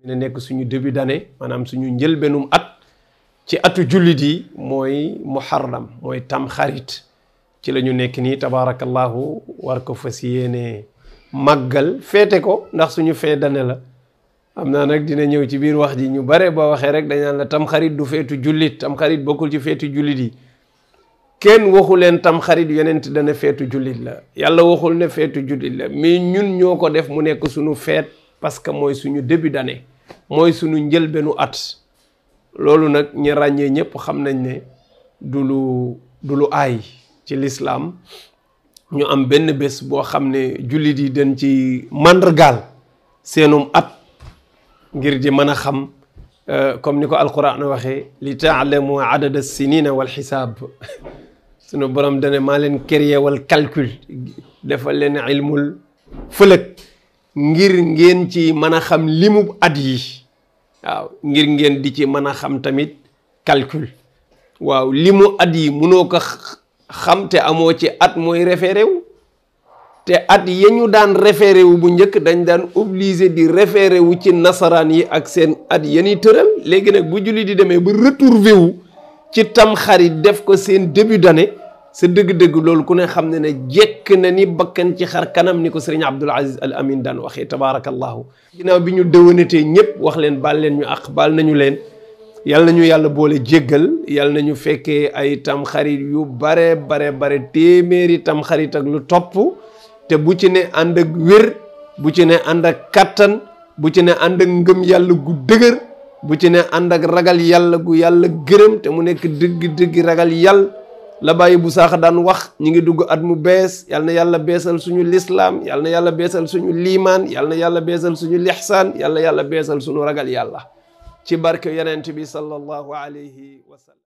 ne nekk suñu début d'année maanaam suñu njëlbeenum at ci atu jullit yi mooy muharram mooy tamxarit ci la ñu nekk nii tabaarakallahu war ko fas yéene màggal feete ko ndax suñu fee d'année la am naa nag dina ñëw ci biir wax ji ñu bare boo waxee rek dañ naan la tamxarit du feetu jullit tamxarit bokkul ci feetu jullit yi kenn waxu leen tamxarit yonent dana feetu jullit la yàlla waxul ne feetu jullit la mais ñun ñoo ko def mu nekk suñu feet parce que mooy suñu début d'année mooy suñu njëlbeenu at loolu nag ñi ràññee ñëpp xam nañ ne du lu aay ci lislaam ñu am benn bés boo xam ne jullit yi dañ ci màndargaal seenum at ngir di mën a xam comme ni ko alquran waxee li taalamu adada sinina wal xisaab sunu borom dane maa leen créé wal calcul defal leen ilmul fëlëg ngir ngeen ci mën a xam limu at yi waaw ngir ngeen di ci mën a xam tamit calcul waaw limu at yi munoo ko xam te amoo ci at mooy référé wu te at ya ñu daan référé wu bu njëkk dañ daan obligé di référé wu ci nasaraan yi ak seen at yeni tëral léegi nag bu julli di demee ba retrouvé wu ci tamxarit def ko seen début d'année sa dëgg-dëgg loolu ku ne xam ne ne jekk na ni bakkan ci xar kanam ni ko sëriñ Abdul Aziz Al Amin daan waxee tabaarakallahu ginnaaw bi ñu déwénatee ñëpp wax leen baal leen ñu ak baal nañu leen yal nañu yàlla boole jéggal yal nañu fekkee ay tamxarit yu bare téeméeri tamxarit ak lu topp te bu ci ne ànd ak wér bu ci ne ànd ak kattan bu ci ne ànd ak ngëm yàlla gu dëgër bu ci ne ànd ak ragal yàlla gu yàlla gërëm te mu nekk dëgg ragal yàlla la bàyyi bu saaxa daan wax ñi ngi dugg at mu bees yal na yàlla beesal suñu lislaam yal na yàlla beesal suñu liimaan yal na yàlla beesal suñu lixsaan yal na yàlla beesal suñu ragal yàlla ci barke yonent bi sallallahu alayhi wa sallam